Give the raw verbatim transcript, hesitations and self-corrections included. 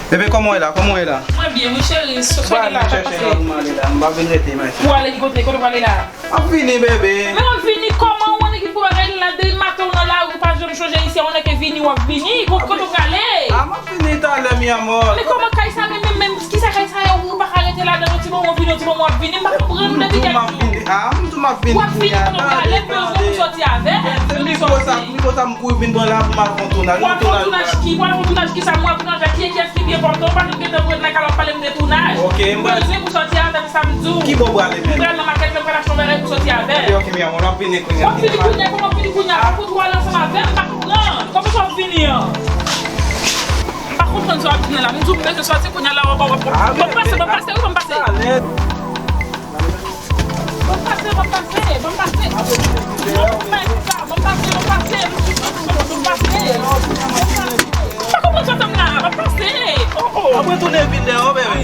Bebe, kòman w ye la? Kòman w ye la? Mwen byen, wi, cheri. Sot la, pa pase. Mwen ale chèche w, mwen ale la. M pa vin rete, mèsi. Ou ale ki kote? Kote w prale la? M ap vini, bebe. Men w ap vini kòman? Ou annik ki pou bagay la? Depi maten w nan lari, ou pa janm chonje isi a, ou annik vini, w ap vini. Kote w prale? A, m ap vini talè, mi amor. Men kòman kay sa menm, menm, menm, kisa kay sa yo, ou pa ka rete ladan yon ti moman, w vini, yon ti moman, w ap vini? M pa konprann, ou depi kèk jou. A, m di w m ap vini kounye a. W ap vini, kote w prale? Pou sòti avè m. Se mikwo sa, mikwo sa m kouri vin pran la pou m al fè yon tounaj. W al fè yon tounaj ki? W al fè yon tounaj ki sa? M wè tounaj la, ki, kiyès ki pi enpòtan? Ou pa janm gentan pou ret nan kay la, w ap pale m de tounaj. Ok, m pral. Bezwen pou sòti avè m, sa m di w. Ki bò w prale menm? M pral nan makèt la, m pral achte yon bagay pou sòti avè m. Ok, ok, mi amor, m ap vini kounye a. W ap vini kounye a, kòman w ap vini kounye a? Fòk ou ale ansanm avè m, m pa konprann. Kòman w ap vini an? M pa konprann sa w ap di m nan la. M di w m bezwen sòti kounye a la, w ap, w ap, w ap. Ban m pase, ban m pase, wi, ban m pase. Ban m pase, ban m pase, ban m pase. Non, men sa, ban m pase, ban m pase, ban m pase. M pa konprann sa w ap di m la, ban m pase. Oh, oh. Apre tounen vin dèyè w, bebe.